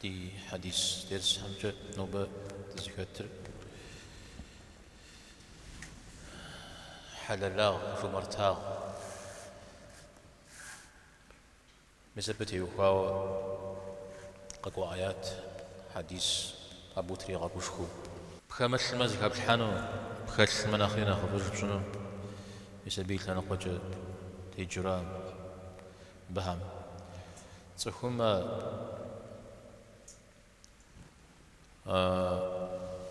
Ди хьэдис дерсхэмкӏэ нобэ дызыхэтыр хьэлэлагъ, жумартагъ. Мис абы теухуауэ къэкӏуа аят, хьэдис абы утригъэгушхуэу. Пхэмылъмэ зыхэплъхьэну, пхэлъмэ нэхъри нэхъыфӏыж пщӏыну, мис абы и лъэныкъуэкӏэ деджэура мыбыхэм. Цӏыхум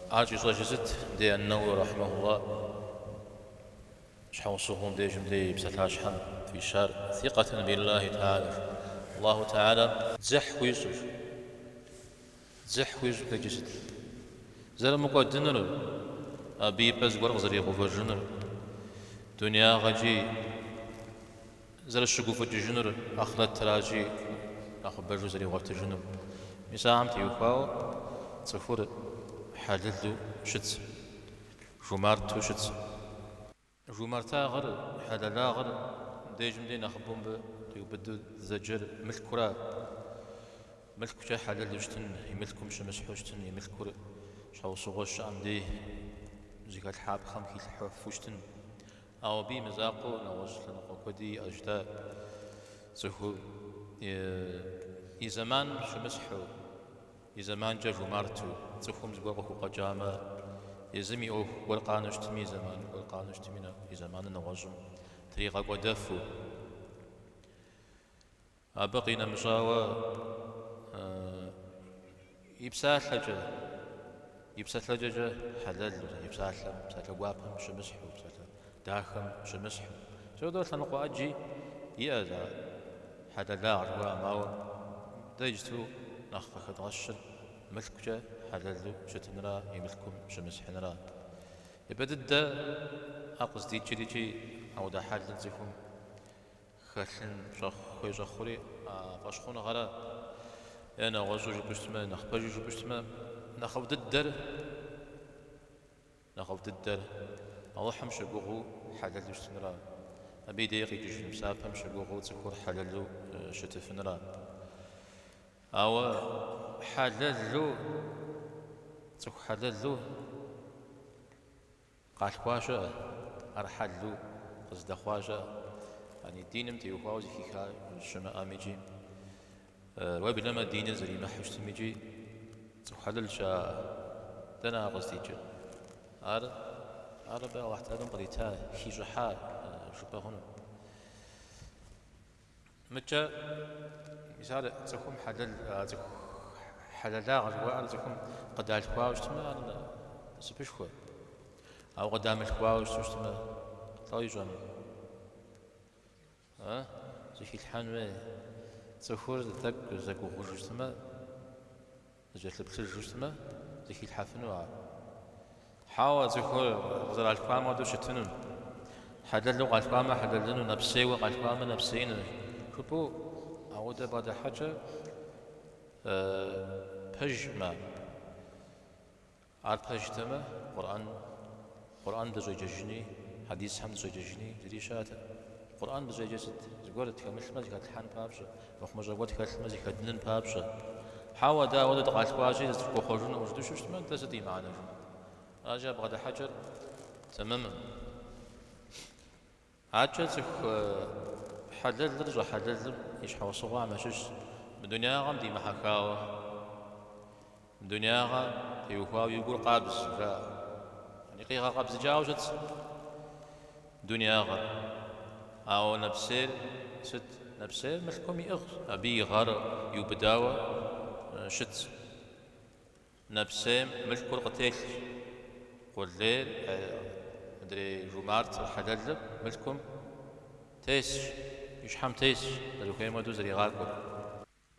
ар щӏищӏэжыр сыт? Дей ан-Нэуэуи рэхьимэхуллах щхьэусыгъуэу мыбдежым дей и псалъащхьэм фӏищар сикъэтэн биллахи тэхьалэ. Аллаху тэхьалэм дзыхь хуищӏу. Дзыхь хуищӏу къикӏыр сыт? Зэрымыкӏуэдынур, абы и пӏэ зыгуэр къызэригъэувэжынур, дунеягъэкӏи Зэрыщыгуфӏыкӏыжынур ахърэтращи, нэхъыбэжу зэригъуэтыжынур. Мис ахэм теухуауэ цӏыхур хьэлэлу щытщ, жумарту щытщ. Жумартагъыр, хьэлэлагъыр мыбдежым дей нэхъыбэу мыбы къиубыду дызэджэр мылъкура. Мылъкукӏэ хьэлэлу щытын, и мылъкум щымысхьу щытын, и мылъкур щхьэусыгъуэ щыӏэм дей зыхэлъхьапхъэм хилъхьэфу щытын. Ауэ абы и мызакъуэу нэгъуэщӏ лъэныкъуэ куэди иӏэщ дэ цӏыхур и зэман щымысхьу, и зэманкӏэ жумарту, цӏыхум зыгуэр къыхукъуэкӏамэ, езым и ӏуэху гуэр къанэу щытми, и зэман гуэр къанэу щытми, и зэманыр нэгъуэщӏым тригъэкӏуэдэфу. Абы къинэмыщӏауэ, и псалъэкӏэ, и псэлъэкӏэкӏэ хьэлэлу, и псалъэм, псалъэ гуапэм щымысхьу, псалъэ дахэм щымысхьу. Сыт хуэдэу лъэныкъуэ ӏэджи иӏэщ а хьэлэлагъ жыхуаӏэм, ауэ дэ иджыту нэхъ къыхэдгъэщыр мылъкукӏэ хьэлэлу щытынра, и мылъкум щымысхьынра. Япэ дыдэ ар къыздикӏыр икӏи ауэдэ хьэлыр цӏыхум Хэлъын хуей щӏэхъури а фӏэщхъуныгъэра е нэгъуэщӏу жыпӏэу щытмэ, нэхъ пэжу жыпӏэу щытмэ, нэхъыфӏ дыдэр, нэхъыфӏ дыдэр Алыхьым щыгугъыу хьэлэлу щытынра, абы и дей къикӏыжын псапэм щыгугъыу цӏыхур хьэлэлу щытыфынра. Ауэ хьэлэлу, цӏыху хьэлэлу Къалъхуа щыӏэ, ар хьэлу къыздэхъуа щыӏэ, яни диным теухуауэ зыхиха щымыӏэм икӏи, уеблэмэ диныр зэримыхьу щытым икӏи цӏыху хьэлэлщ ар. Дэнэ ар къыздикӏыр? Ар ар абы Алыхь Тэхьэлам кърита, хищӏыхьа жыпӏэ хъуну. Мыкӏэ, мис ар цӏыхум хьэлэл, цӏыху хьэлэлагъ жыхуаӏэр цӏыхум къыдалъхуауэ щытмэ, ар насыпышхуэ. Ауэ къыдамылъхуауэ щыту щытмэ, лӏо ищӏэну? А? Зыхилъхьэн хуей. Цӏыхур тӏэкӏу зэгугъужу щытмэ, Зыкӏэлъыплъыжу щытмэ, зыхилъхьэфыну ар. Хьэуэ, цӏыхур къызэралъхуам хуэдэу щытыну. Хьэлэлу къалъхуамэ, хьэлэлыну, нэпсейуэ къалъхуамэ, нэпсеину. Жыпӏэу ауэдэ бгъэдыхьэкӏэ пэжкъым ар. Ар пэжтэмэ, Къурӏэн, Къурӏэн дыщӏеджэжыни, хьэдисхэм дыщӏеджэжыни зыри щыӏэтэкъым. Къурӏэн дыщӏеджэр сыт? Зыгуэр тхэмылъмэ, зыхэтлъхьэн папщӏэ, мыхъумыщӏэ гуэр тхэлъмэ, зыхэднын папщӏэ. Хьэуэ, дэ ауэдэ дыкъалъхуащи, зытхуэхъуэжынукъым жытӏэу щытмэ, дэ сыт и мыхьэнэжын? Аращи, а бгъэдыхьэкӏэр тэмэмым. Адэкӏэ цӏыху хьэлэлыр щӏэхьэлэлым и щхьэусыгъуэхэм ящыщщ мы дунеягъэм димыхьэхауэ, мы дунеягъэм теухуауэ и гур къабзэу жаӏэ. Яни къигъэкъэбзыкӏауэ щытщ дунеягъэр. Ауэ нэпсейр сыт? Нэпсейр мылъкум иӏыгъщ, абы и гъэр иубыдауэ щытщ. Нэпсейм мылъкур къытелъщ. Къулейр, мыдрей жумартыр, хьэлэлыр мылъкум тесщ, и щхьэм тесщ, зэрыхуейм хуэдэу зэригъакӏуэр.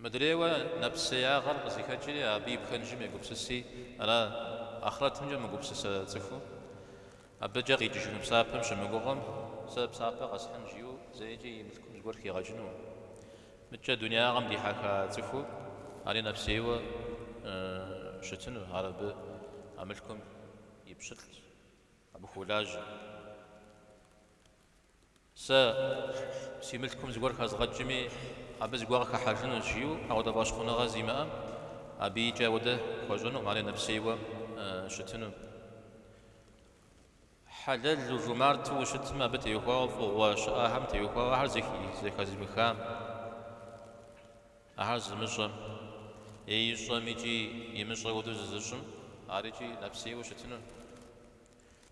Мыдрейуэ нэпсеягъэр къызыхэкӏри абы и пхэнжым егупсыси, ара ахърэтымкӏэ мыгупсысэ цӏыхум, абыкӏэ къикӏыжыну псапэм щымыгугъым, сэ псапэ къэсхьын жиӏэу зэикӏи и мылъкум зыгуэр хигъэкӏыну. Мыдкӏэ дунеягъэм дихьэха цӏыху, ари нэпсейуэ щытыну, ар абы а мылъкум и пщылӏщ, абы хуолажьэ. Сэ си мылъкум зыгуэр хэзгъэкӏми, абы зыгуэр къыхыхьэжынущ, жиӏэу апхуэдэ фӏэщхъуныгъэ зимыӏэм, Абы икӏи ауэдэ хуэщӏэнукъым, ари нэпсейуэ щытыну. Хьэлэлу, жумарту ущытмэ, абы теухуауэ фӏыгъуэ щыӏэхэм теухуауэ ахэр зэхэзымыхам, ахэр зымыщӏэм, е ищӏэм икӏи имыщӏэ хуэдэу зызыщӏым, ар икӏи нэпсейуэ щытыну.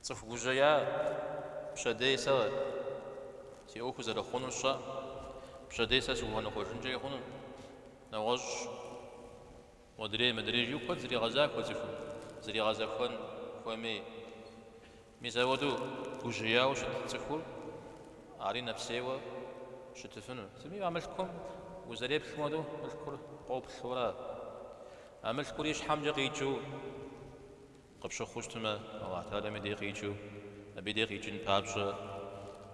Цӏыху гужьея, пщэдей сэ си ӏуэху зэрыхъунур сщӏэӏым, пщэдей сэ сыхуэныкъуэжынкӏэи хъуну, нэгъуэщӏ модрей мыдрей жиӏэу куэд зригъэзахуэ цӏыхум, зригъэзэхуэн хуэмей. Мис ауэдэу гужьеяуэ щыт цӏыхур, ари нэпсейуэ щытыфыну. Сытми а мылъкум узэреплъым хуэдэу мылъкур къоплъура? А мылъкур и щхьэмкӏэ къикӏыу къыпщыхъуу щытмэ, Аллахь Тэхьэлам и дей къикӏыу, абы и дей къикӏын папщӏэ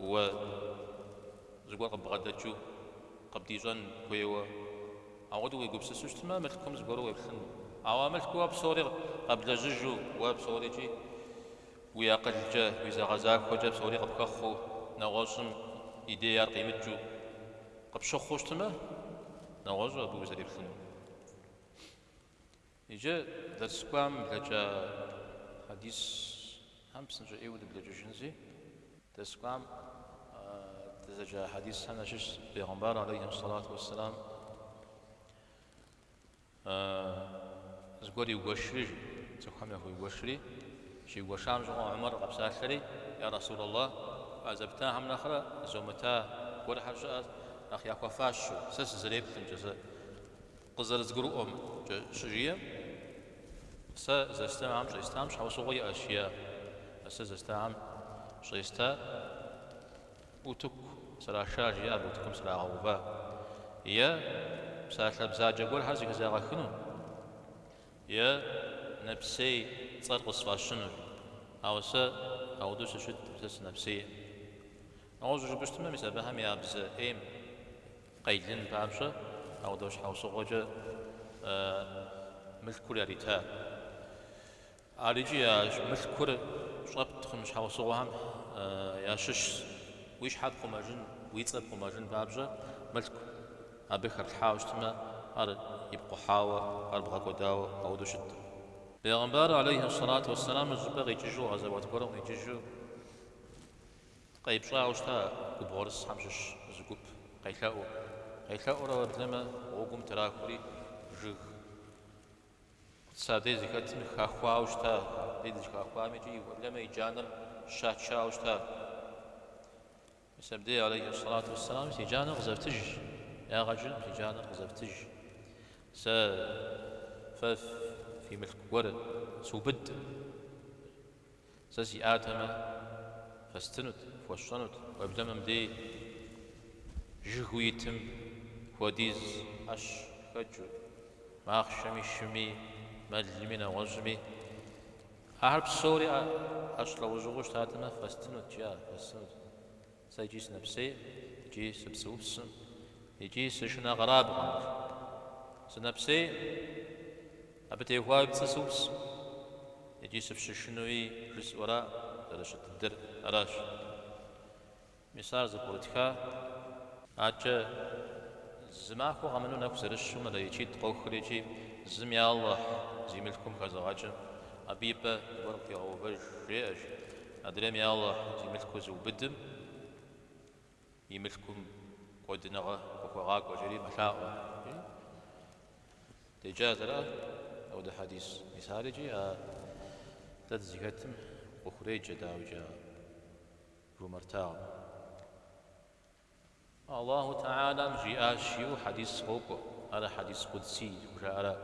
уэ зыгуэр къыббгъэдэкӏыу къыбдищӏэн хуейуэ, ауэдэу уегупсысу щытмэ, мылъкум зыгуэру уеплъыну. Ауэ а мылъкуу уэ псори къэблэжьыжу, уэ псорикӏи уи акъылкӏэ, уи зэгъэзахуэкӏэ псори къыпхэхъуу, нэгъуэщӏым и дей ар къимыкӏыу къыпщыхъуу щытмэ, нэгъуэщӏу абы узэреплъыну. Иджы дэрс кӏуам блэкӏа хьэдисхэм псынщӏэ ӏейуэ дыблэкӏыжынщи, дэрс кӏуам дызэджа хьэдисхэм ящыщ бегъымбар алейхи сэлату уэсселам зыгуэр иугуэшри, цӏыхухэм яхуиугуэшри, щиугуэшам щыгъуэ Умар къэпсалъэри, Я Расул Аллах, а зэптахэм нэхърэ зомыта гуэрхэр щыӏэщ, нэхъ яхуэфащэу, сэ сызэреплъымкӏэ, сэ Къызэрызгурыӏуэмкӏэ щыжиӏэм, сэ зэстахэм щӏестам щхьэусыгъуэ иӏэщ, жиӏа. Сэ зэстахэм щӏеста утыку сраша, жиӏа, абы утыкум срагъэува. Е псалъэ бзаджэ гуэрхэр зэхызагъэхыну, е нэпсей цӏэр къысфӏащыну. Ауэ сэ ауэдэу сыщыткъым, сэ сынэпсейкъым. Нэгъуэщӏу жыпӏэу щытмэ, мис абыхэм я бзэ ӏейм къелын папщӏэ ауэдэ щхьэусыгъуэкӏэ мылъкур ярита. Ар икӏи а мылъкур щӏэпт хъун щхьэусыгъуэхэм ящыщщ. Уи щхьэ пхъумэжын, уи цӏэ пхъумэжын папщӏэ мылъку абы хэплъхьауэ щытмэ, ар ипкъухьауэ, ар бгъэкӏуэдауэ ауэдэу щыткъым. Бегъымбар алейхи сэлату уэсселам щӏыпӏэ къикӏыжу, гъэзэуат гуэрым къикӏыжу, Къепщӏауэ щыта губгъуэрысхэм щыщ зы гуп къелъэӏуу. Къелъэӏурэ уеблэмэ гъуэгум трахури жыг куцэ дей зыхэтым хахуауэ щыта, дей зыхахуам икӏи уеблэмэ и джанэр щачауэ щыта. Мис абдей алейхи сэлату уэсселам си джанэр къызэфтыж, ягъэ кӏынкъым си джанэр къызэфтыж. Сэ фэ фи мылъку гуэр сыубыдкъым. Сэ сиӏатэмэ, фэстынут, фхуэсщӏэнут, уеблэмэ мыбдей жыгыу итым хуэдиз ӏэщ хэкӏыу, махъшэми, шыми, мэлми, нэгъуэщӏми. Ахэр псори ӏэщ лӏэужьыгъуэу щытатэмэ, фэстынут, жиӏа, фэстынут. Сэ икӏи сынэпсейкъым, икӏи сыпцӏыупсым, икӏи сышынэкъэрабгъэм. Сынэпсейкъым, абы теухуауи пцӏы сыупскъым, икӏи сыфщышынуи жысӏэу ара, зэрыщыт дыдэр аращ. Мис ар зэпкърытха. Адэкӏэ зы махуэ къэмынэу нэху зэрыщу мэлэӏичитӏ къохри икӏи зым я Алыхь зи мылъкум хэзыгъэкӏым, абы и пӏэ зыгуэр къыхигъэувэж, жеӏэ жи. Адрейм я Алыхь зи мылъкур зыубыдым и мылъкум кӏуэдыныгъэ къыхуэгъакӏуэ, жери мэлъаӏуэ. Деджа зэрыӏэ апхуэдэ хьэдис. Мис ар икӏи а дэ дызыхэтым къыхуреджэ, дауикӏ, а жумартагъым. Аллаху Тэхьэлам жиӏащ жиӏэу хьэдис къокӏуэ, ар хьэдис къудси зыхужаӏэра.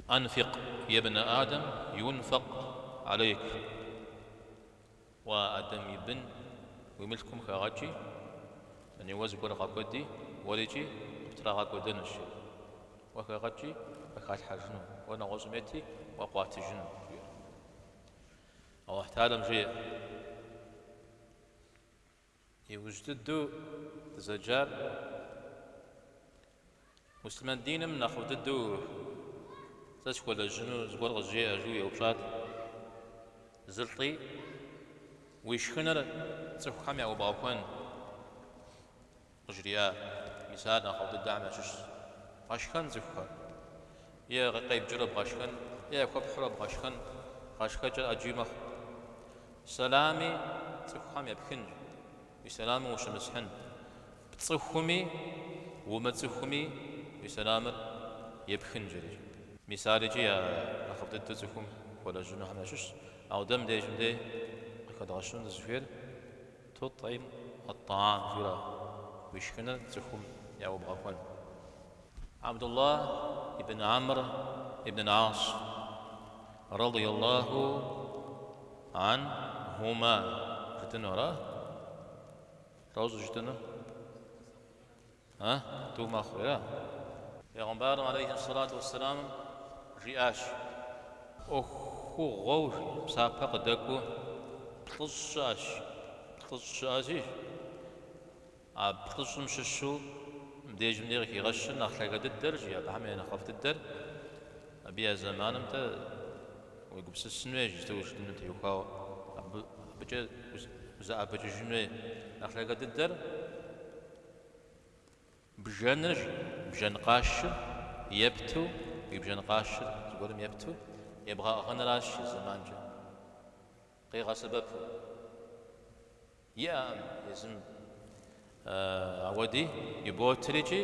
Анфикъ ебнэ Адэм юнфэкъ алейк. Уэ Адэм и бын уи мылъкум хэгъэкӏи, яни уэ зыгуэр гъэкӏуэди, уэрикӏи къыптрагъэкӏуэдэнущ. Уэ хэгъэкӏи, къыхалъхьэжыну, уэ нэгъуэщӏым ети, уэ къуатыжыну, жиӏэр. Аллаху Тэхьэлам жеӏэ. Иужь дыдэу дызэджар муслъымэн диным нэхъыфӏ дыдэу сэ схуэлэжьыну зыгуэр къызжеӏэ жиӏэу еупщӏат зы лӏи, уи шхыныр цӏыхухэм яӏубгъэхуэн къыжриӏа. Мис ар нэхъыфӏ дыдэхэм ящыщщ. Гъэшхэн цӏыхухэр. Е къебджэурэ бгъэшхэн, е яхуэпхьурэ бгъэшхэн, гъэшхэкӏэр ӏэджи мэхъу. Сэлами цӏыхухэм епхын, уи сэламым ущымысхьын. Пцӏыхуми, умыцӏыхуми уи сэламыр епхын жери. Мис ар икӏи я нэхъыфӏ дыдэу цӏыхум хуэлэжьынухэм ящыщщ. Ауэ дэ мыбдежым дей къыхэдгъэщыну дызыхуейр тутӏим ат-таам жиӏэра, уи шхыныр цӏыхум яӏубгъэхуэн. Абдуллах ибн Амр ибн Ас, радияллаху анхума, жытӏэну ара? Лӏо щӏыжытӏэнур? А? Тӏу мэхъу, ара? Пегъымбарым алейхи сэлату уэсселам жиӏащ, ӏуэхугъуэу псапэ къыдэкӏуэу плӏыщӏ щыӏэщ, плӏыщӏ щыӏэщи, А плӏыщӏым щыщу мыбдежым дей къыхигъэщыр нэхъ лъагэ дыдэр, жи, абыхэм я нэхъыфӏ дыдэр, абы я зэманым-тӏэ уегупсысын хуей, жытӏэу жытӏэным теухуауэ, абыкӏэ узэӏэбэкӏыжын хуей. Нэхъ лъагэ дыдэр бжэныр, жи, бжэн къашыр епту, уи бжэн къашыр зыгуэрым епту ебгъэӏыгъыныращ и зэманкӏэ къигъэсэбэпу. Иӏэкъым езым ауэди иботыр икӏи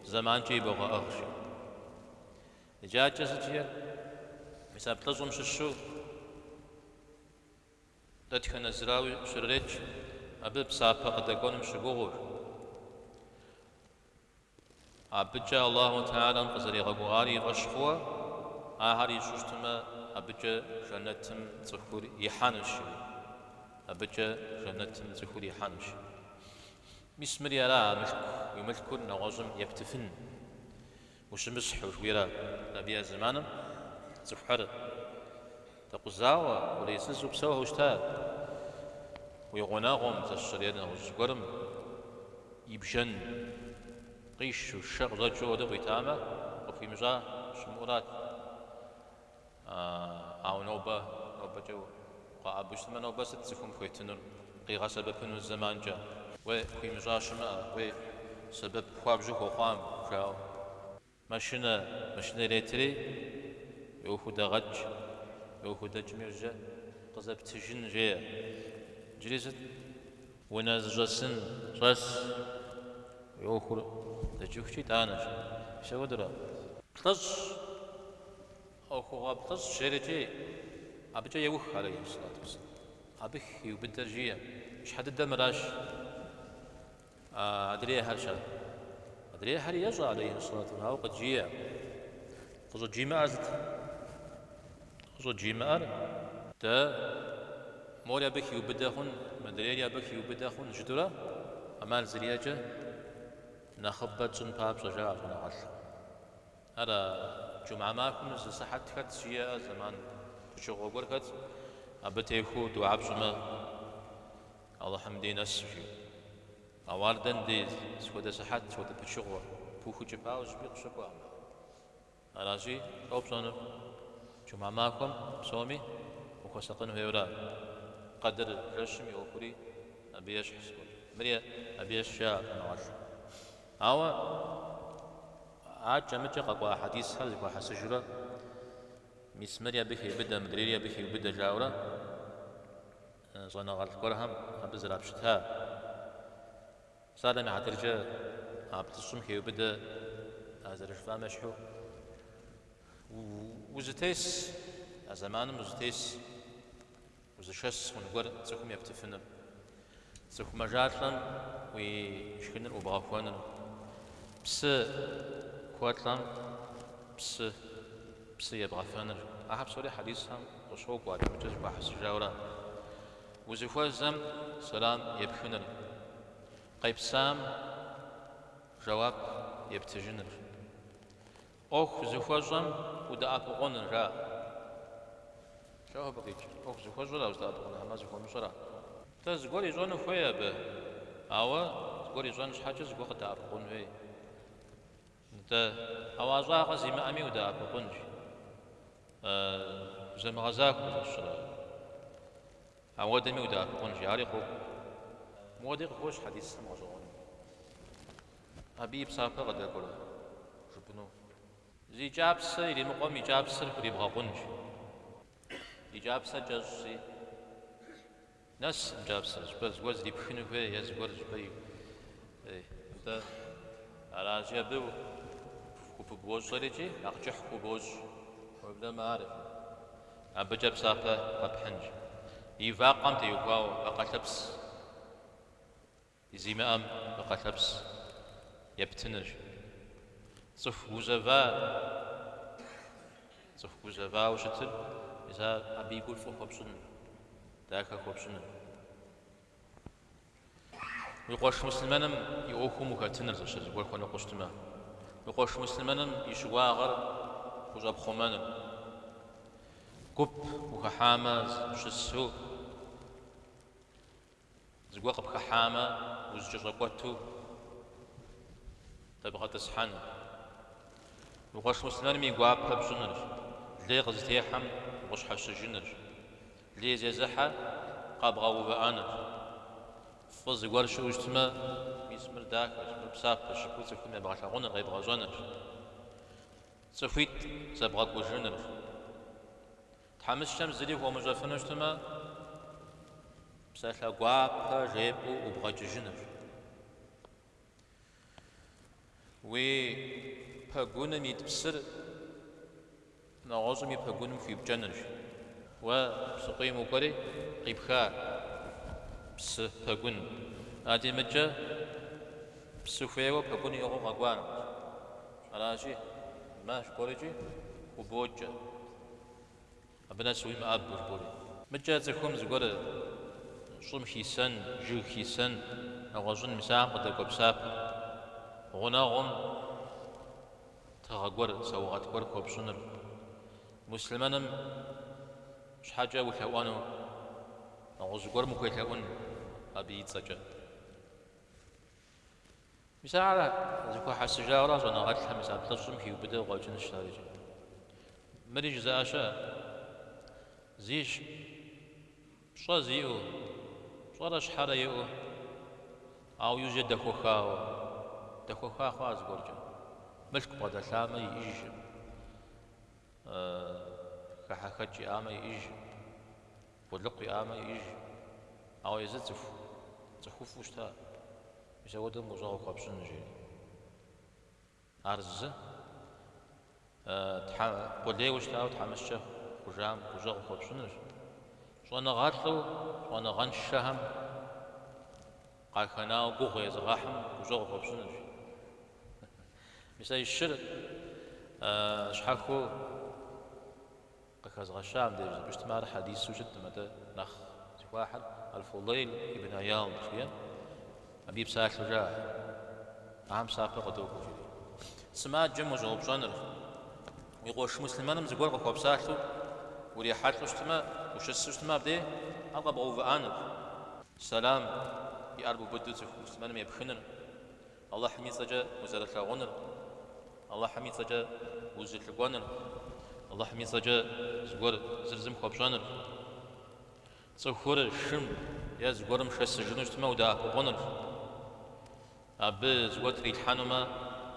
зэманкӏэ ибогъэӏыгъ, жи. Иджы адэкӏэ сыт жиӏэр? Мис а плӏыщӏым щыщу дэтхэнэ зырауи щрырет, абы псапэ къыдэкӏуэным щыгугъыу. Абыкӏэ Аллаху Тэхьэлам къызэригъэгугъари и фӏэщ хъууэ, ахэр ищӏу щытмэ, абыкӏэ жэнэтым цӏыхур ихьэнущ, жери. Абыкӏэ жэнэтым цӏыхур ихьэнущ. Мис мыри ара а мылъку, уи мылъкур нэгъуэщӏым ептыфын, ущымысхьу жыхуиӏэра? Абы я зэманым цӏыхухэр дэкъузауэ, къулейсызу псэухэу щыта, уи гъунэгъум, зэщӏыр е нэгъуэщӏ зыгуэрым и бжэн къишу, шэ къыщӏэкӏыу ауэдэу къуитамэ, къыпхуимыщӏа щымыӏурат. Ауэ нобэ, нобэкӏэ укъэӏэбэу щытмэ, нобэ сыт цӏыхум пхуетынур къигъэсэбэпыну зэманкӏэ? Уей, хуимыщӏа щымыӏэ, уей, сэбэп хуабжьу хуэхъуам, жаӏэу. Машинэ, машинэ иретри, уи ӏуэху дэгъэкӏ, уи ӏуэху дэкӏым иужькӏэ къызэптыжын жеӏэ. Иджыри сыт? Унэ зыщӏэсын щӏэс, уи ӏуэхур дэкӏыхукӏи итӏанэщ. Мис апхуэдэурэ. Плӏыщӏ, ӏуэхугъуэ плӏыщӏ жерикӏи, абыкӏэ еух алейхи сэлату уэсселам. Абы хиубыдэр жиӏэ. Щхьэ дыдэ мыращ. Адрейхэр щэ? Адрейхэри ещӏэ, алейхи сэлату, ауэ къыджиӏэ. Къыщӏыджимыӏэр сыт? Къыщӏыджимыӏэр дэ мори абы хиубыдэ хъун, мыдрейри абы хиубыдэ хъун жытӏэурэ ӏэмал зэриӏэкӏэ нэхъыбэ тщӏын папщӏэ, жаӏэ щӏэныгъэлӏхэм. Ар а джумгьэ махуэм зы сыхьэт хэт жиӏэ, зэман пычыгъуэ гуэр хэт, абы техуэу дугьэ пщӏымэ, Алыхьым дей нэсу жиӏэу. Ауэ ар дэн дей сыт хуэдэ сыхьэт, сыт хуэдэ пычыгъуэ, пыухыкӏыпауэ зыщӏыпӏи къыщыкӏуэкъым. Аращи, лӏо пщӏэнур? Джумгьэ махуэм псоми ухуэсакъын хуейуэра? Къэдыр жэщым и ӏуэхури абы ещхьщ. Мыри абы ещхь жаӏэ щӏэныгъэлӏхэм. Ауэ акӏэ-мыкӏэ къэкӏуа хьэдисхэр зэхуахьэсыжурэ, мис мыри абы хеубыдэ, мыдрейри абы хеубыдэ жаӏэурэ, Щӏэныгъэлӏ гуэрхэм абы зрапщыта. Псалъэм и хьэтыркӏэ а плӏыщӏым хеубыдэ а зэрыжыфӏам ещхьу узытес, а зэманым узытес, узышэс хъун гуэр цӏыхум ептыфыныр. Цӏыху мэжалӏэм уи шхыныр ӏубгъэхуэныр, псы хуэлӏэм псы, псы ебгъэфэныр. Ахэр псори хьэдисхэм къыщокӏуэ, акӏэ-мыкӏэ зэхуахьэсыжауэрэ. Узыхуэзэм сэлам епхыныр, къепсам жэуап ептыжыныр, ӏуэху зыхуэщӏэм удэӏэпыкъуныр, жаӏэ. Лӏо абы къикӏыр? ӏуэху зыхуэщӏэра узыдэӏэпыкъуныр, хьэмэ зыхуэмыщӏэра? Тэ зыгуэр ищӏэну хуей абы, ауэ зыгуэр ищӏэн щхьэкӏэ зыгуэр къыдэӏэпыкъун хуей. Нтӏэ, ауэ ӏэщӏагъэ зимыӏэми удэӏэпыкъунщ. Зэмыгъэзахуэ зыщӏрэ. Ауэдэми удэӏэпыкъунщ, ари къокӏу. Мыуэди къыхощ хьэдисхэм гъэщӏэгъуэну. Абы и псапэ къыдэкӏуэрэ жыпӏэну. Зи кӏапсэ иримыкъуэм и кӏапсэр хурибгъэкъунщ. И кӏапсэр кӏэщӏщи, нэскъым кӏапсэр, щӏыпӏэ зыгуэр зрипхыну хуей е зыгуэр щӏыпӏэ и. Нтӏэ, аращи, абы хупыбощӏэр икӏи нэхъ кӏыхь хубощӏ. Уеблэмэ ар абыкӏэ псапэ къэпхьынщ. И вакъэм теухуауэ вакъэ лъэпс. Зимыӏэм вакъэ лъэпс ептынырщ. Цӏыху гузэва, цӏыху гузэвауэ щытыр, мис ар абы и гур фӏы хуэпщӏыныр, дахэ хуэпщӏыныр. Уи къуэш муслъымэным и ӏуэхум ухэтыныр зыщэ зыгуэр хуэныкъуэу щытмэ. Уи къуэш муслъымэным и щыуагъэр хущӏэпхъумэныр. Гуп ухыхьамэ, щысу. Зыгуэр къыпхыхьамэ, узыкӏэщӏэкӏуэту дэбгъэтӏысхьэныр. Уи къуэш муслъымэным и гуапэ пщӏынырщ, лей къызытехьэм укъыщхьэщыжынырщ, лей зезыхьэр къэбгъэувыӏэнырщ. Фӏы зыгуэр щыӏэу щытмэ, мис мыр дахэщ, мыр псапэщ жыпӏэу цӏыхум ебгъэлъагъуныр, къебгъэщӏэнырщ. Цӏыхуитӏ зэбгъэкӏужынырщ. Тхьэмыщкӏэм зыри хуомыщӏэфыну щытмэ, псалъэ гуапэ жепӏэу ӏубгъэкӏыжынырщ. Уи пэгуным ит псыр нэгъуэщӏым и пэгуным хуипкӏэнырщ. Уэ псыкъуийм укӏуэри къипха псы пэгун. Ади-мыдкӏэ псы хуейуэ пэгун иӏыгъыу къэкӏуар. Аращи, мэ жыпӏэрикӏи хубокӏэ. Абы нэс уимыӏэбу жыпӏэри. Мыкӏэ цӏыхум зыгуэр щӏым хисэн, жыг хисэн, нэгъуэщӏын, мис ахэм къыдэкӏуэ псапэр. Гъунэгъум тыгъэ гуэр, саугъэт гуэр хуэпщӏыныр. Муслъымэным щхьэкӏэ улъэӏуэну, нэгъуэщӏ зыгуэрым ухуелъэӏун абы и цӏэкӏэ. Мис ар зэхуахьэсыжауэра щӏэныгъэлӏхэм, мис а плӏыщӏым хиубыдэу къыщӏэкӏынщ ар икӏи. Мыри жызыӏэ щыӏэ, зи пщӏэ зиӏэу, пщӏэрэ щхьэрэ иӏэу, ауэ иужькӏэ дэхуэхауэ, дэхуэха хъуа зыгуэркӏэ, мылъку бгъэдэлъамэ иӏэжкъым, хыхьэхэкӏ иӏамэ иӏэжкъым. Къулыкъу иӏамэ иӏэж, ауэ езыр цӏыху, цӏыхуфӏу щыта, мис апхуэдэм гущӏэгъу хуэпщӏын жери. Ар зы, тхьэ, къулейуэ щытауэ тхьэмыщкӏэ хъужам гущӏэгъу хуэпщӏынырщ. Щӏэныгъэлӏу щӏэныгъэншэхэм къахэнауэ гугъу езыгъэхьым гущӏэгъу хуэпщӏынырщ. Мис а щыр щхьэхуэу Къыхэзгъэща мыбдеж жыпӏэу щытмэ, ар хьэдису щыткъым, атӏэ нэхъ зыхуахьыр Аль-Фудейл ибн Аял жиӏэм, абы и псалъэу жаӏэ, ахэм псапэ къыдокӏуэ жери. Сымаджэм ущӏэупщӏэныр, уи къуэш муслъымэным зыгуэр къыхуэпсалъэу урихьэлӏэу щытмэ, ущысу щытмэ, абдей ар къэбгъэувыӏэныр, сэлам и ӏэр бубыду цӏыху муслъымэным епхыныр, Алыхьым и цӏэкӏэ узэрылъагъуныр, Алыхьым и цӏэкӏэ узылъыкӏуэныр, Алыхьым и цӏэкӏэ зыгуэр зыр зым хуэпщӏэныр, цӏыхур шым е зыгуэрым шэсыжыну щытмэ удэӏэпыкъуныр, абы зыгуэр трилъхьэнумэ,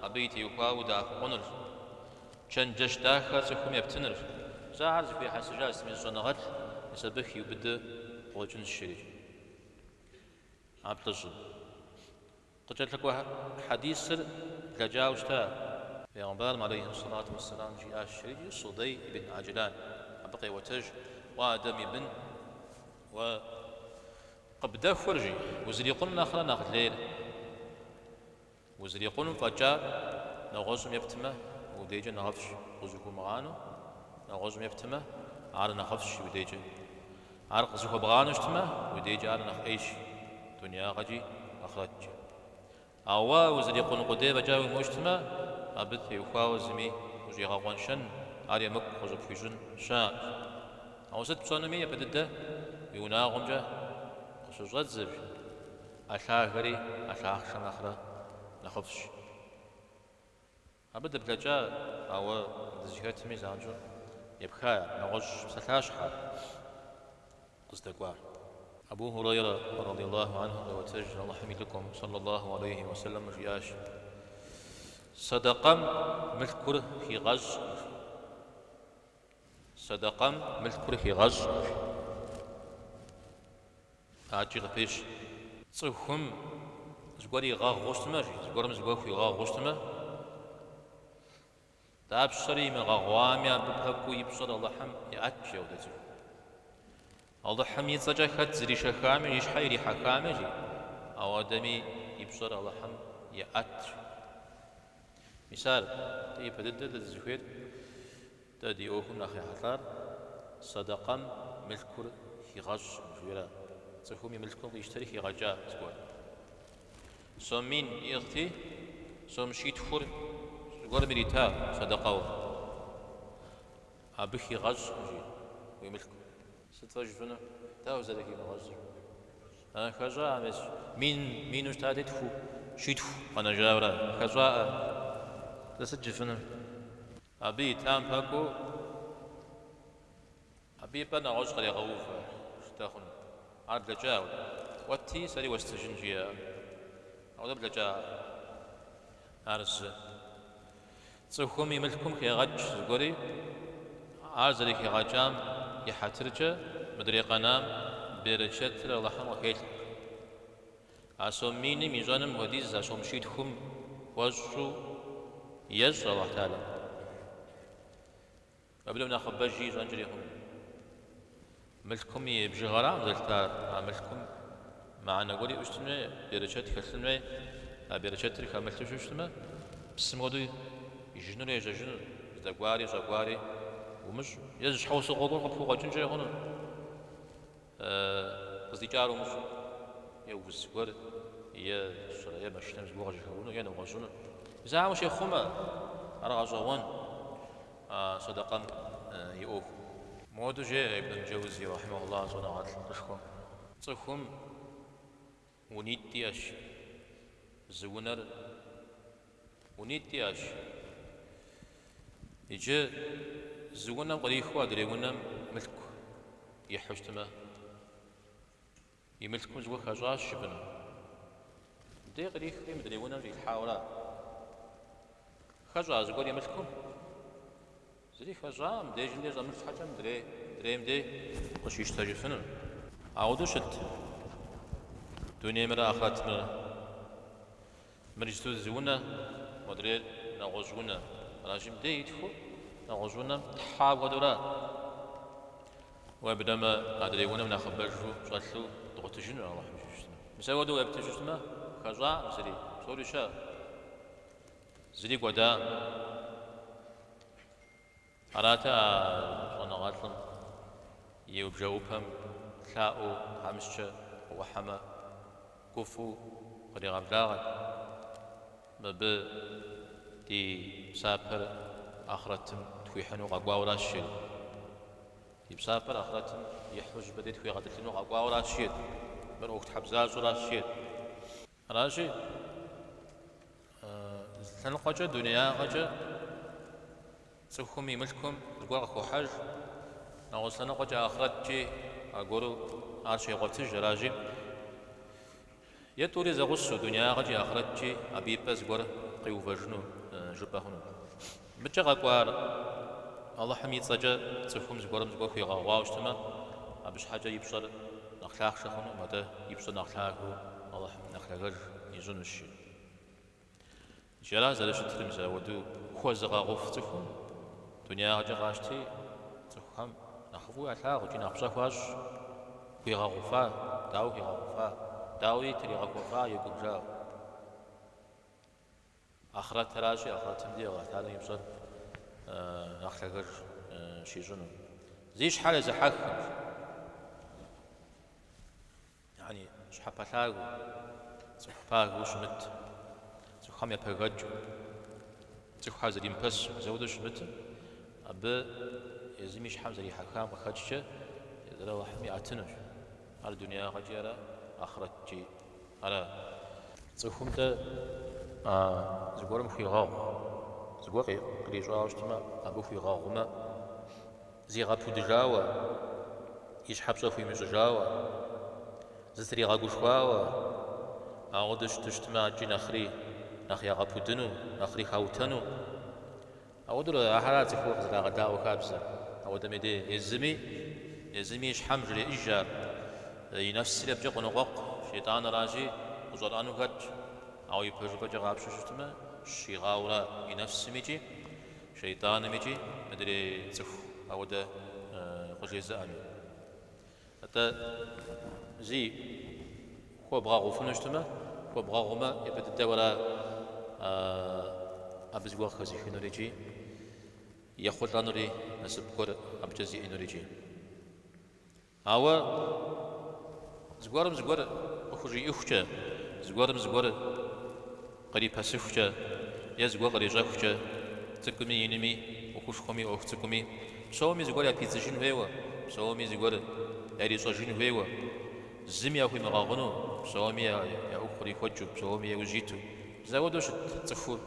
абы и теухуауэ удэӏэпыкъуныр, чэнджэщ дахэ цӏыхум ептыныр. Мис ахэр зэхуихьэсыжа сытми зы щӏэныгъэлӏ, мис абы хиубыдэ къыщӏэкӏынщ жери. А плӏыщӏым. Къыкӏэлъыкӏуэ хьэдисыр блэкӏауэ щыта. Пейгъэмбарым алейхи сэлату уэсселам жиӏащ икӏи Судей ибн Аджлан абы къеӏуэтэж, Уэ Адэм и бын, уэ къыбдэхуэр, жи, узрикъуным нэхърэ нэхъ лейр. Узрикъуным фӏэкӏа нэгъуэщӏым ептмэ, уи дежкӏэ нэхъыфӏщ, къызыхуумыгъанэу нэгъуэщӏым ептмэ, ар нэхъыфӏщ уи дежкӏэ. Ар къызыхуэбгъанэу щытмэ, уи дежкӏэ ар нэхъ ӏейщ, дунеягъэкӏи ахърэткӏи. Ауэ узрикъун къудей фӏэкӏа уимыӏэу щытмэ, абы теухуауэ зыми ущӏигъэкъуэншэн, ар емыкӏу къыщӏыпхуищӏын щыӏэкъым. Ауэ сыт пщӏэнуми, япэ дыдэ уи унагъуэмкӏэ къыщыщӏэдзэ, жи. ӏэ лъагэри ӏэ лъахъшэм нэхърэ нэхъыфӏщ. Абы дыблэкӏа, ауэ дызыхэтми занщӏэу епха нэгъуэщӏ псалъащхьэ къыздэкӏуар. Абу Хурайрэ радиаллаху анху къеӏуэтэж Алыхьым и лӏыкӏуэм, саллаллаху алейхи уэ сэллэм, жиӏащ. Сэдэкъэм мылъкур хигъэщӏкъым. Сэдэкъэм мылъкур хигъэщӏкъым. Адэкӏи къыпещэ. Цӏыхум зыгуэр игъэгъуу щытмэ, жи, зыгуэрым зыгуэр хуигъэгъуу щытмэ, дапщэрэ имыгъэгъуами, абы пэкӏуэу и пщӏэр Алыхьым еӏэт, жи ауэдэ цӏыхум. Алыхьым и цӏэкӏэ хэт зришэхами, и щхьэ ирихьэхами, жи, ауэдэми и пщӏэр Алыхьым еӏэт, жи. Мис ар, дэ ипэ дыдэ дэ дызыхуейр, дэ ди ӏуэхум нэхъ ехьэлӏар, сэдэкъэм мылъкур хигъэщӏкъым, жиӏэрэ, цӏыхум и мылъкум къищтэри хигъэкӏа зыгуэр. Сом мин иӏыгъти, сом щитхур зыгуэрым ирита сэдэкъэуэ. Абы хигъэщӏкъым, жи, уи мылъкум. Сыт фэ жыфӏэну? Дауэ зэрыхимыгъэщӏыр? Хэщӏа, мес, мин, мину щытати, тху, щитху къэнэжауэра? Хэщӏаӏэ. Дэ сыт жыфӏэну? Абы итам пэкӏуэу абы и пӏэр нэгъуэщӏ кърегъэувэ, жытӏэ хъуну. Ар блэкӏа? Уэтти, сэри уэстыжын, жиӏэ. Ауэдэ блэкӏа? Ар зы. Цӏыхум и мылъкум хегъэкӏ зыгуэри, ар зэрыхигъэкӏам и хьэтыркӏэ мыдрей къэнам берычэтыр Алыхьым къыхелъхьэ. А сом миным ищӏэным хуэдиз а сом щитхум хуэщӏу ещӏ Алыхь Тэхьэлам. Абы нэхъыбэжи ищӏэнкӏэри хъуну. Мылъкум и бжыгъэракъым зэлъытар, а мылъкум мыхьэнэ гуэр иӏэу щытын хуей, берычэт хэлъын хуей, а берычэтыр хэмылъу щытмэ, псым хуэдэу ижынурэ ежьэжыну, здэкӏуари щӏэкӏуари умыщӏу, е зы щхьэусыгъуэ гуэр къыпхукъуэкӏынкӏэри хъуну, къыздикӏар умыщӏу, е уз гуэр, е сщӏэрэ, е машинэм зыгуэр къыжьэхэуэну, е нэгъуэщӏыну. Мис ахэм ущехъумэ, ар гъэщӏэгъуэн. А сэдэкъэм и ӏуэху. Моуэдэу жеӏэ Ибн Джэузи, рахьимэхуллах, щӏэныгъэлӏышхуэм. Цӏыхум унитӏ иӏэщ. Зы унэр унитӏ иӏэщ. Иджы зы унэм кърихыу адрей унэм мылъку ихьу щытмэ, И мылъкум зыгуэр хэщӏащ жыпӏэну. Мыдей кърихри мыдрей унэм щӏилъхьауэра? Хэщӏа зыгуэр и мылъкум? Зыри хэщӏакъым, мыбдежым дей щӏэмылъ щхьэкӏэ мыдрей, мыдрейм дей къыщищтэжыфыну. Ауэдэу щыт дунеймрэ ахърэтымрэ. Мыр иджыпсту зы унэ, модрейр нэгъуэщӏ унэ. Аращи, мыдей итхыу нэгъуэщӏ унэм тхьа хуэдэура? Уеблэмэ, адрей унэм нэхъыбэжу щӏэлъу дгъуэтыжыну Алыхьым жиӏэу щытмэ. Мис апхуэдэу уеплъу щытмэ, хэщӏакъым зыри, псори щыӏэ, зыри кӏуэдакъым. Арати, а щӏэныгъэлӏым и бжэӏупэм лъаӏуэу тхьэмыщкӏэ къыӏухьэмэ, гуфӏэу къригъэблагъэт. Мыбы ди псапэр ахърэтым тхуихьыну къэкӏуауэращ, жери. Ди псапэр ахърэтым ихьу зыщӏыпӏэ дей тхуигъэтӏылъыну къэкӏуауэращ, жиӏэт. Мыр ӏуэхутхьэбзащӏэращ, жиӏэт. Аращи, зы лъэныкъуэкӏэ, дунеягъэкӏэ цӏыхум и мылъкум зыгуэр къыхохьэж, нэгъуэщӏ лъэныкъуэкӏэ ахърэткӏи аргуэру ар щегъуэтыж, аращи, е тӏури зэгъусэу, дунеягъэкӏи ахърэткӏи абы и пӏэ зыгуэр къиувэжыну жыпӏэ хъуну. Мыкӏэ къэкӏуар Алыхьым и цӏэкӏэ цӏыхум зыгуэрым зыгуэр хуигъэгъуауэ щытмэ, абы щхьэкӏэ и пщӏэр нэхъ лъахъшэ хъунукъым, атӏэ и пщӏэр нэхъ лъагэу Алыхьым нэхъ лъагэж ищӏынущ. Иджы ара зэрыщытыр, мис ауэдэу хуэзыгъэгъуф цӏыхум дунеягъэкӏэ къащти, цӏыхухэм нэхъыфӏу ялъагъу икӏи нэхъ пщӏэ хуащӏ. Хуигъэгъуфа, дауэ хуигъэгъуфа, дауи тригъэхуэфа и гум жаӏэу. Ахърэтыращи, ахърэтым дей Алыхь Тэхьэлам и пщӏэр нэхъ лъагэж щищӏыну. Зи щхьэр езыхьэххэм, яни щхьэпэлъагэу, цӏыху пагэу щымыт, цӏыхухэм епэгэкӏыу, цӏыхухэр зэримыпэсу, мис ауэдэу щымытым, абы езым и щхьэм зэрихьэхам къыхэкӏкӏэ езыр Алыхьым иӏэтынущ. Ар дунеягъэкӏи ара, ахърэткӏи ара. Цӏыхум дэ зыгуэрым хуигъэгъу, зыгуэр кърищӏауэ щытмэ, абы хуигъэгъумэ, зигъэпудыжауэ, и щхьэ пщӏэ хуимыщӏыжауэ, зытригъэгушхуауэ, ауэдэу щыту щытмэ, адэкӏи нэхъри. нэхъ ягъэпудыну, нэхъри хаутэну. Ауэдэурэ ахэра цӏыхур къызэрагъэдаӏуэ хабзэр. Ауэдэм и дей езыми, езыми и щхьэм жреӏэж ар, и нэфсри абыкӏэ къоныкъуэкъу, шейтӏаныращи, къыщӏэрыӏэну хэтщ. Ауэ ипэжыпӏэкӏэ къапщтэу щытмэ, щигъауэра и нэфсым икӏи, шейтӏаным икӏи мыдрей цӏыху ауэдэ къыжезыӏэми. Атӏэ, зи хуэбгъэгъуфыну щытмэ, хуэбгъэгъумэ, япэ дыдэу ара абы зыгуэр къыхэзыхынур икӏи ехъулӏэнури, насып гуэр абыкӏэ зиӏэнур икӏи. Ауэ зыгуэрым зыгуэр къыхужиӏыхукӏэ, зыгуэрым зыгуэр кърипэсыхукӏэ е зыгуэр кърищӏэхукӏэ, цӏыкӏуми инми, ӏуэхушхуэми ӏуэху цӏыкӏуми, псоми зыгуэр япидзыжын хуейуэ, псоми зыгуэр ярищӏэжын хуейуэ, зыми яхуимыгъэгъуну, псоми я ӏуэху кърихуэкӏыу, псоми яужь иту, мис ауэдэу щыт цӏыхур.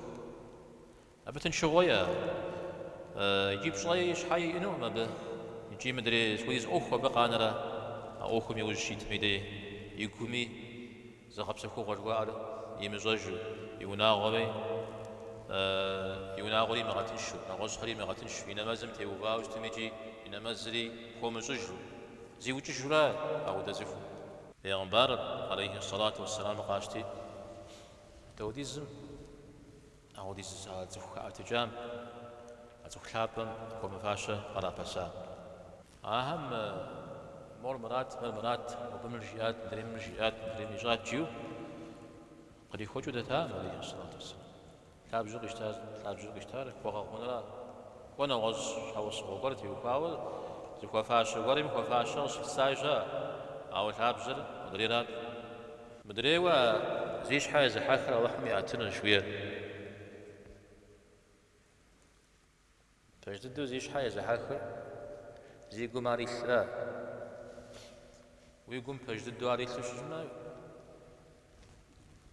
Абы тыншыгъуэ иӏэ? Икӏи пщӏэи щхьэи иӏэнукъым абы. Икӏи мыдрей сыт хуэдиз ӏуэху абы къанэрэ а ӏуэхум иужь щитым и дей игуми зыгъэпсэхугъуэ жыхуаӏэр имыщӏэжу, и унагъуэми и унагъуэри имыгъэтыншу, нэгъуэщӏхэри имыгъэтыншу, и нэмэзым теувауэ щытым икӏи и нэмэзри хуэмыщӏыжу, зиукӏыжурэ ауэдэ цӏыхум. Бегъымбарыр, алейхи сэлату уэсселам, къащти, дауэдизым Ауэдиз а цӏыху хэӏэтыкӏам, а цӏыху лъапӏэм хуэмыфащэ кърапэса. Ахэм мор мырат, мыр мырат, мобы мыр жиӏат, мыдрейм мыр жиӏат, мыдрейм ищӏат жиӏэу кърихуэкӏыу дэтакъым, алейхи сэлату уэсселам. Лъабжьэу къищтар, лъабжьэу къищтар хуэгъэгъунра? Кӏуэ нэгъуэщӏ щхьэусыгъуэ гуэр теухуауэ зыхуэфащэ гуэрым хуэфащэ къыщылъысаи щыӏэ, ауэ лъабжьэр мыдрейрат. Мыдрейуэ зи щхьэ езыхьэхыр Алыхьым иӏэтынущ жиӏэр. Пэж дыдэу зи щхьэ езыхьэхыр зи гум ар илъра? Уи гум пэж дыдэу ар илъу щытмэ,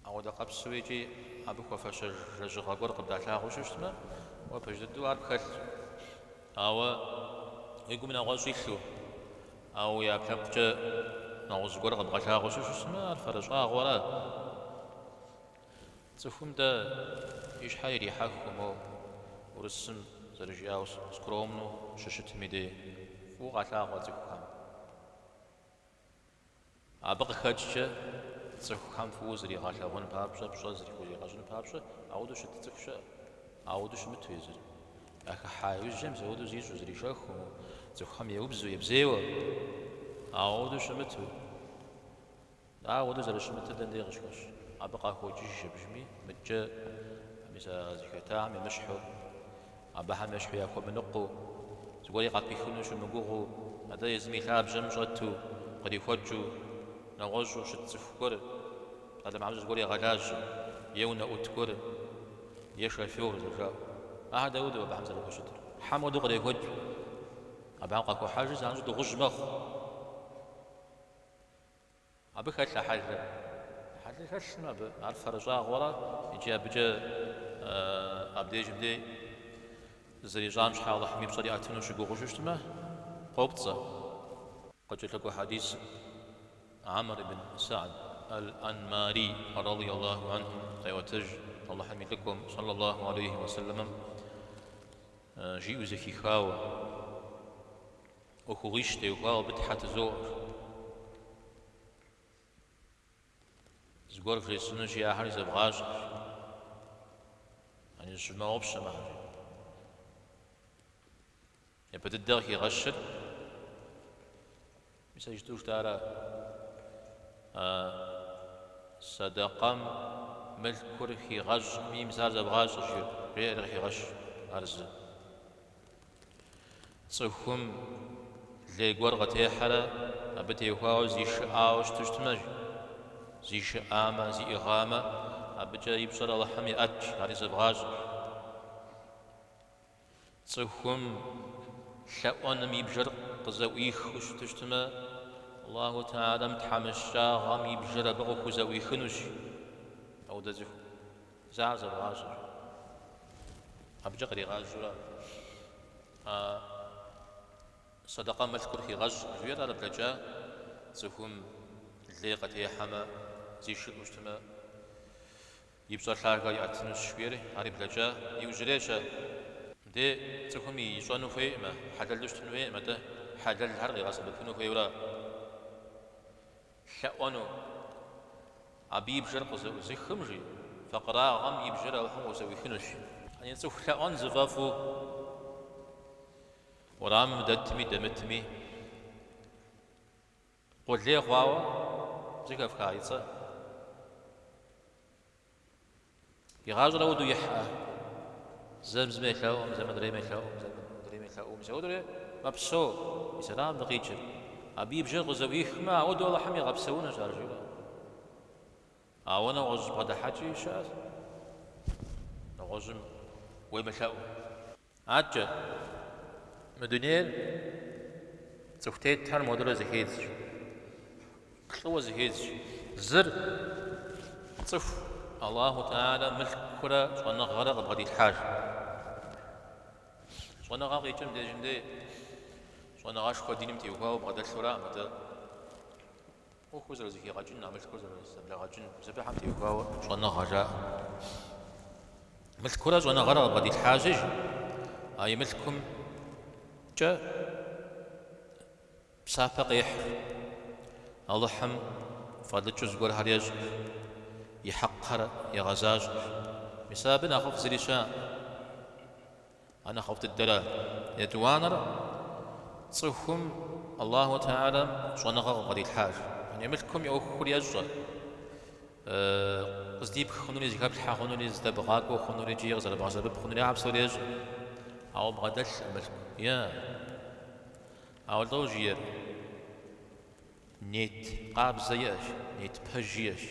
ауэдэ къабзэу икӏи абы хуэфэщэж лэжьыгъэ гуэр къыбдалъагъуу щытмэ, уэ пэж дыдэу ар пхэлъщ. Ауэ уи гум нэгъуэщӏ илъу, ауэ уи ӏэпкълъэпкъкӏэ нэгъуэщӏ зыгуэр къэбгъэлъагъуэу щытмэ, ар фэрыщӏагъыу ара? Цӏыхум дэ и щхьэ ирихьэхыу, мо урысым зэрыжиӏауэ, скромнэу щыщытым и дей фӏыуэ къалъагъуэ цӏыхухэм. Абы къыхэкӏкӏэ цӏыхухэм фӏыуэ зригъэлъагъун папщӏэ, пщӏэ зрихузигъэщӏын папщӏэ, ауэдэу щыт цӏыху щыӏэ, ауэдэу щымыту езыр. Яхыхьа иужькӏэ мис ауэдэу зищӏу, зришэхыу, цӏыхухэм еубзэу, ебзейуэ, ауэдэу щымыту. Ауэдэу зэрыщымытыр дэнэ дей къыщыхэщ? Абы къахокӏыж абыжми, мыдкӏэ мис а зыхэтахэм емыщхьу. Абыхэм ещхьу яхуэмыныкъуэу, зыгуэри къапихыну щымыгугъыу, атӏэ езым и лъабжьэм щӏэту, кърихуэкӏыу, нэгъуэщӏу щыт цӏыху гуэр, псалъэм папщӏэ зыгуэр егъэлажьэ, е унэӏут гуэр, е шофер зэрыжаӏэу. Ахэр дауэдэу абыхэм зэрахущытыр? Хьэм хуэдэу кърехуэкӏ. Абыхэм къахохьэжри занщӏэу дыгъужь мэхъу. Абы хэлъ а хьэлыр? Хьэлыр хэлъым абы, ар фэрыщӏагъыу ара икӏи абыкӏэ абдежым дей зэрищӏам щхьэ Алыхьым и пщӏэр иӏэтыну щыгугъыу щытмэ, къопцӏэ. Къыкӏэлъыкӏуэ хьэдисым Амр ибн Саад аль-Анмари радий Аллаху анху къеӏуэтэж Алыхьым и лӏыкӏуэм, саллаллаху алейхи уэсэлэмэм, жиӏэу зэхихауэ. ӏуэхугъуищ теухуауэ абы тхьэ тызоӏуэ. Зыгуэр вжесӏэнущи, ахэри зэвгъащӏэ. Ани зыщывмыгъэгъупщэ мыхэр. Япэ дыдэ къыхигъэщыр, мис а жытӏэу жытӏара, сэдэкъэм мылъкур хигъэщӏми, мис ар зэвгъащӏэ, жеӏэри къыхигъэщ ар зы. Цӏыхум лей гуэр къытехьэрэ абы теухуауэ зишыӏауэ щыту щытмэ, зишыӏамэ, зиӏыгъамэ, абыкӏэ и пщӏэр Алыхьым еӏэт, ари зэвгъащӏэ. Цӏыхум лъэӏуэным и бжэр къызэӏуихыу щыту щытмэ, Аллаху Тэхьэлам тхьэмыщкӏагъэм и бжэр абы къыхузэӏуихынущ. Ауэдэ цӏыху. Мис ар зэвгъащӏэ. Абыкӏэ къригъажьэурэ а сэдэкъэм мылъкур хигъэщӏ жиӏэр ар блэкӏа цӏыхум лей къытехьэмэ, зишыӏэу щытмэ. И пщӏэ лъагэ иӏэтынущ, жиӏэри, ари блэкӏа иужьрейщ. Мыдей цӏыхум ищӏэну хуейкъымэ, хьэлэлу щытыну хуейкъым, атӏэ хьэлэлхэр къигъэсэбэпыну хуейуэра. Лъэӏуэну. Абы и бжэр къызэӏузыхым, жи, факъырагъэм и бжэр Алыхьым къызэӏуихынущ. Яни цӏыху лъэӏуэн зыфӏэфӏу уэрамым дэтми дэмытми къулей хъуауэ зэхэфха и цӏэ. И гъащӏэр ауэдэу ихьӏэ. Зэм зым елъэӏум, зэм адрейм елъэӏум, зэм адрейм елъэӏум. Мис ауэдэурэ мэпсэу. Мис ара мыбы къикӏыр. Абы и бжэр къызэӏуихмэ, ауэдэу Алыхьым игъэпсэунущ ар, жиӏэу. Ауэ нэгъуэщӏ бгъэдыхьэкӏи щыӏэщ. Нэгъуэщӏым уемылъэӏуу. Адэкӏэ, мы дунейр цӏыху тетхэр модэурэ зэхедз. Плӏыуэ зэхедз. Зыр цӏыху Аллаху Тэхьэлэ мылъкурэ щӏэныгъэрэ къыбгъэдилъхьащ. Щӏэныгъэ къикӏым дежым дей щӏэныгъэшхуэ диным теухуауэ бгъэдэлъураӏым, атӏэ ӏуэхур зэрызэхигъэкӏын, а мылъкур зэрызэблэгъэкӏын, мис абыхэм теухуауэ щӏэныгъэ жаӏэ. Мылъкурэ щӏэныгъэрэ къыбгъэдилъхьащи, а и мылъкумкӏэ псапэ къехь, Алыхьым фӏэлӏыкӏыу зыгуэрхэр ещӏ, и хьэкъхэр егъэзащӏэ. Мис абы нэхъыфӏ зыри щыӏэкъым. А нэхъыфӏ дыдэра. Етӏуанэр, цӏыхум Аллаху Тэхьэлэм щӏэныгъэ къыбгъэдилъхьащ. Яни мылъкум и ӏуэхур ещӏэ. Къыздипх хъунури, зыхэплъхьэ хъунури, здэбгъакӏуэ хъунури икӏи къызэрыбгъэсэбэп хъунури, ахэр псори ещӏэ. Ауэ бгъэдэлъкъым мылъку. Е. Ауэ лӏо жиӏэр? Нет къабзэ иӏэщ, нет пэж иӏэщ.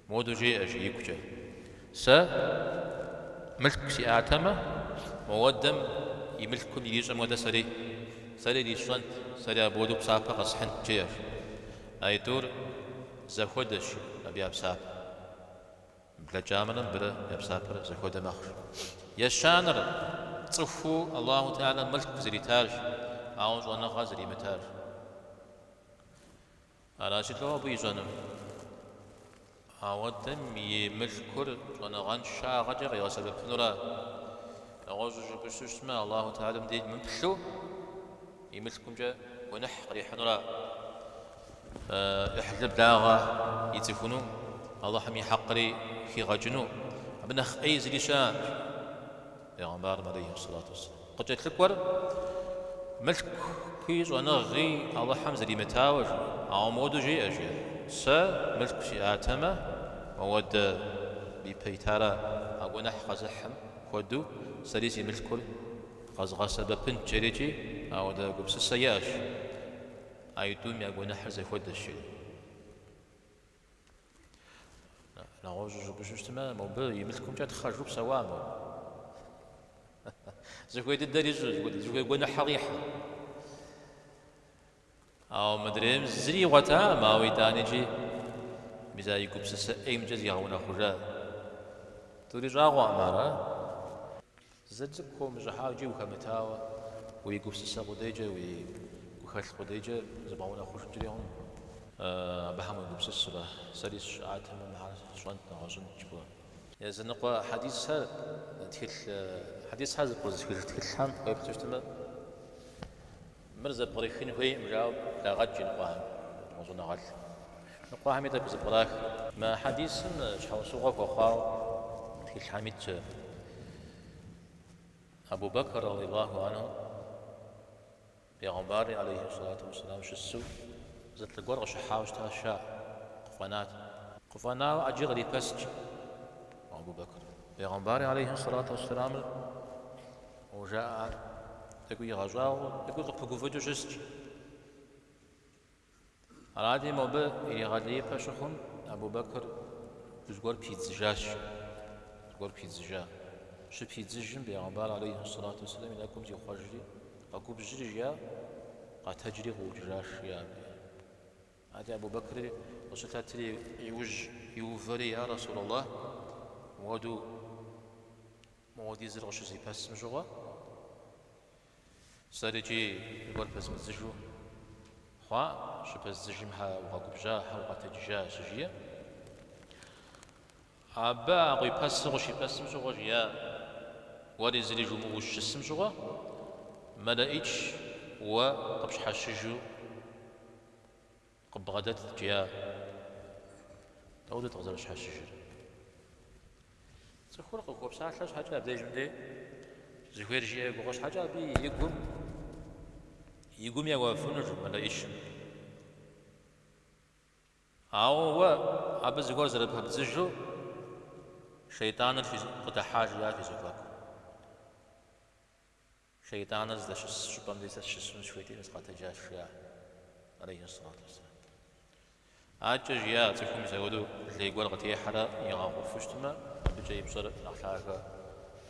Модэу жеӏэ, жи игукӏэ. Сэ мылъку сиӏатэмэ, моуэдэм и мылъкум ирищӏэм хуэдэ сэри, сэри ирисщӏэнт, сэри апхуэдэу псапэ къэсхьынт, жеӏэ. Аитӏур зэхуэдэщ абы я псапэр. Блэкӏамрэ мыбырэ я псапэр зэхуэдэ мэхъу. Ещанэр, цӏыхуу Аллаху Тэхьэлэ мылъку зритарщ, ауэ щӏэныгъэ зримытарщ. Аращи, лӏо абы ищӏэнур? Ауэдэм и мылъкур щӏэныгъэншагъэкӏэ къигъэсэбэпынура? Нэгъуэщӏу жыпӏэу щытмэ, Аллаху Тэхьэлэм деж мыплъу и мылъкумкӏэ гуэныхь кърихьынура? ӏыхьлы благъэ ицӏыхуну, Алыхьым и хьэкъри хигъэкӏыну, абы нэхъ ӏей зыри щыӏэкъым. Бегъымбарым алейхи сэлату уэсселам. Къыкӏэлъыкӏуэр мылъкуи щӏэныгъи Алыхьым зримытауэ жи, ауэ моуэдэу жеӏэ, жи, сэ мылъку сиӏатэмэ, моуэдэ ипэ итара а гуэныхь къэзыхьым хуэдэу сэри си мылъкур къэзгъэсэбэпынт, жерикӏи ауэдэ гупсысэ иӏэщ. Аитӏум я гуэныхьыр зэхуэдэщ, жери. Нэгъуэщӏу жыпӏэу щытмэ, мобы и мылъкумкӏэ тхъэжу псэуа мор. Зыхуей дыдэр ищӏу, зыхуей гуэныхьыр къихьу. Ауэ мыдрейм зыри игъуэтакъым, ауэ итӏанэкӏи мис а и гупсысэ ӏеймкӏэ зигъэунэхъужа. Тӏури щӏагъуэкъым ар, а? Зы цӏыкӏу хомыщӏыхьауэ икӏи ухэмытауэ, уи гупсысэ къудейкӏэ, уи гухэлъ къудейкӏэ зыбгъэунэхъужынкӏэри хъуну. Абыхэм уегупсысурэ, сэри сщыӏатэмэ, мыхьэр сщӏэнт, нэгъуэщӏынт жыпӏэу. Языныкъуэ хьэдисхэр тхылъ, хьэдисхэр зэпкърызыхыж тхылъхэм уеплъу щытмэ, мыр зэпкърыхын хуейкъым жаӏэу благъэкӏ иныкъуэхэм, иныкъуэ щӏэныгъэлӏ. Ныкъуэхэми тӏэкӏу зэпкърах. Мы хьэдисым щхьэусыгъуэ хуэхъуауэ тхылъхэм итщ Абу Бэкр радиаллаху анху бегъымбари алейхи сэлату уэсселам щысу зы лӏы гуэр къыщыхьауэ щытащ, жаӏэ, къыфӏэнат. Къыфӏэнауэ ӏэджи кърипэст Абу Бэкр. Бегъымбари алейхи сэлату уэсселамыр жаӏэ, тӏэкӏуи игъэщӏагъуэу, тӏэкӏуи къыпыгуфӏыкӏыу щыст. Арати, мобы иригъэлеипэ щыхъум, Абу Бэкр зыгуэр пидзыжащ. Зыгуэр пидзыжа. Щыпидзыжым, бегъымбар алейхи сэлату уэсселам и нэкӏум зихъуэжри, къэгубжьри жиӏа, къэтэджри къыӏукӏыжащ, жиӏа абы. Арати, Абу Бэкри къыщылъэтри иужь иувэри, Я Расул Аллах, мыуэду мыуэдизыр къыщызипэсым щыгъуэ, Сэр икӏи зыгуэр пэзмыдзыжу хъуа, щыпэздзыжым хьэ укъэгубжьа, хьэ укъэтэджыжа щыжиӏэм. Абы а къуипэсыр къыщипэсым щыгъуэ жиӏа, Уэри зыри жумыӏэу ущыщысым щыгъуэ, мэлэӏич уэ къыпщхьэщыжу къыббгъэдэтт, жиӏа. Дауэдэт къызэрыщхьэщыжыр? Цӏыхур къыхуэпсалъэ щхьэкӏэ абдежым дей зыхуейр жиӏэ и гугъэ щхьэкӏэ абы и гум и гум еуэфынущ мэлэӏичым. Ауэ уэ абы зыгуэр зэрыпэбдзыжу шейтӏаныр къыдыхьа жиӏа фи зэхуаку. Шейтӏаныр здэщыс щӏыпӏэм дей сэ сыщысыну сыхуейти, сыкъэтэджащ, жиӏа, алейхи сэлату уэсселам. Адэкӏэ жиӏа, цӏыхум мис апхуэдэу лей гуэр къытехьэрэ игъэгъуфу щытмэ, абыкӏэ и пщӏэр нэхъ лъагэ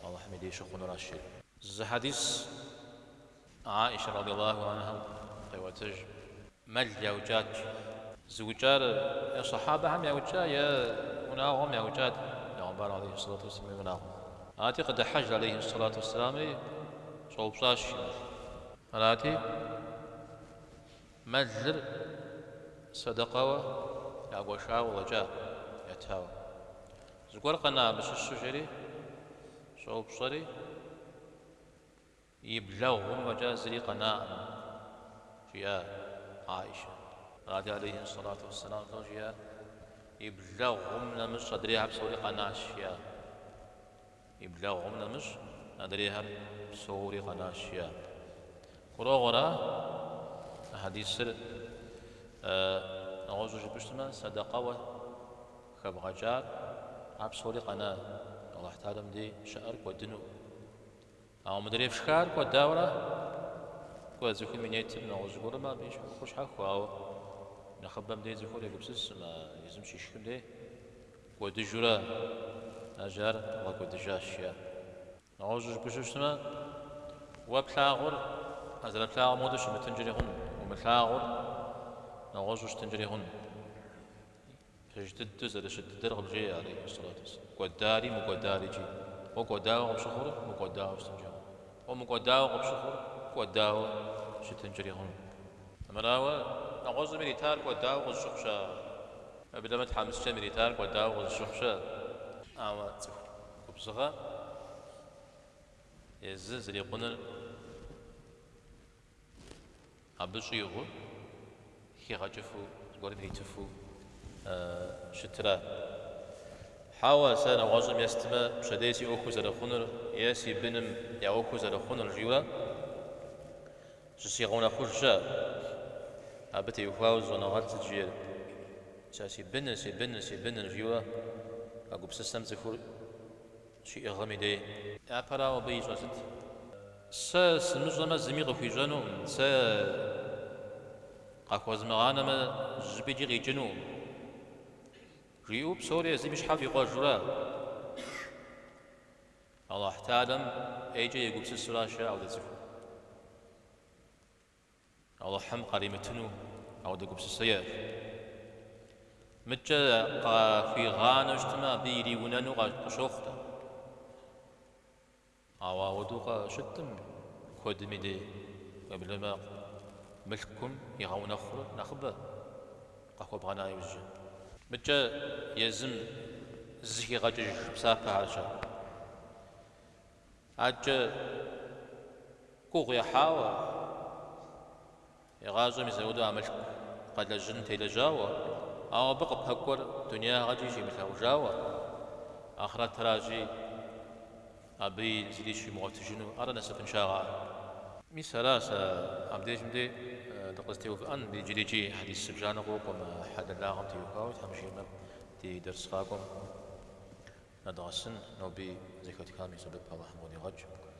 Алыхьым и дей щыхъунуращ, жери. Зы хьэдис Аишэ радиаллаху анхьам къеӏуэтэж, Мэл яукӏат. Зыукӏар е сахьабэхэм яукӏа, е унагъуэм яукӏат, Пегъымбар алейхи сэлату уэсселам и унагъуэм. Арати, къыдыхьэж алейхи сэлату уэсселамри щӏэупщӏащ жи мэл. Арати, мэлыр сэдэкъэуэ ягуэшауэ къыщӏэкӏа, ятауэ. Зыгуэр къэна абы щыщу жери щӏэупщӏэри, И блэгъум фӏэкӏа зыри къэнаӏым, жиӏа Аишэ. Арати, алейхи сэлату уэсселам жиӏа, И блэгъум нэмыщӏ адрейхэр псори къэнащ, жиӏа. И блэгъум нэмыщӏ адрейхэр псори къэнащ, жиӏа. Гурыӏуэгъуэра а хьэдисыр нэгъуэщӏу жыпӏэу щытмэ, сэдэкъэуэ хэбгъэкӏар, ар псори къэна, Алыхь Тэхьэлам дей щыӏэр кӏуэдыну. Ауэ мыдрей пшхар кӏуэдауэрэ, кӏуэ цӏыхум и нетыр нэгъуэщӏ зыгуэрмэ, абы и ӏуэхур щхьэхуэ, ауэ нэхъыбэм дей цӏыхур егупсысым, а езым щишхым дей кӏуэдыжурэ ар бгъэкӏуэдыжащ, жиӏа. Нэгъуэщӏу жыпӏэу щытмэ, уэ плъагъур а зэрыплъагъум хуэдэу щымытынкӏэри хъун, умылъагъур нэгъуэщӏу щытынкӏэри хъун. Пэж дыдэу зэрыщыт дыдэр къыбжеӏэ, алейхи сэлату уэсселам. Кӏуэдари мыкӏуэдари икӏи. Уэ кӏуэдауэ къыпщыхъур мыкӏуэдауэ щытынкӏэ хъун. Уэ мыкӏуэдауэ къыпщыхъур кӏуэдауэ щытынкӏэри хъун. Армырауэ, нэгъуэщӏым иритар кӏуэдауэ къызыщыхъу щыӏэ. Уеблэмэ тхьэмыщкӏэм иритар кӏуэдауэ къызыщыхъу щыӏэ. Ауэ цӏыху губзыгъэ езы зрикъуныр Абы щӏигъу хигъэкӏыфу, зыгуэрым иритыфу щытра? Хьэуэ, сэ нэгъуэщӏым естмэ, пщэдей си ӏуэхур зэрыхъунур е си быным я ӏуэхур зэрыхъунур, жиӏэурэ зыщигъэунэхъуж щыӏэ. Абы теухуауэ зы щӏэныгъэлӏ сыт жиӏэр? Сэ си быныр, си быныр, си быныр, жиӏэурэ а гупсысэм цӏыхур щиӏыгъым и дей. Япэрауэ абы ищӏэр сыт? Сэ сымыщӏэмэ, зыми къыхуищӏэнукъым, сэ къахуэзмыгъанэмэ, зыщӏыпӏикӏи къикӏынукъым, жиӏэу псори езым и щхьэ фӏикъуэжурэ Алыхь Тэхьэлам ӏейкӏэ егупсысуращ апхуэдэ цӏыхур. Алыхьым къаримытыну ауэдэ гупсысэ иӏэщ. Мыдкӏэ къахуигъанэу щытмэ, абы ириунэну къыщохъу. Ауэ ауэдэу щыткъым куэдым и дей, уеблэмэ мылъкум игъэунэхъур нэхъыбэ къахуэбгъэна иужькӏэ. Мыдкӏэ езым зыхигъэкӏыж псапэхэр щэ. Адэкӏэ гугъу ехьауэ, и гъащӏэм мис ауэдэу а мылъку къэлэжьыным телэжьауэ, ауэ абы къыпэкӏуэр дунеягъэкӏи щимылъагъужауэ, ахърэтращи, абыи зыри щимыгъуэтыжыну, ар насыпыншагъэ. Мис аращ абдежым дей дыкъызытеувыӏэн, иджырикӏи хьэдис зыбжанэ къокӏуэ мы хьэлэлагъэм теухуауэ, Тхьэм жиӏэмэ, ди дерс къакӏуэм нэдгъэсын, ноби зэхэтхам и сэбэп Алыхьым къыдигъэкӏ.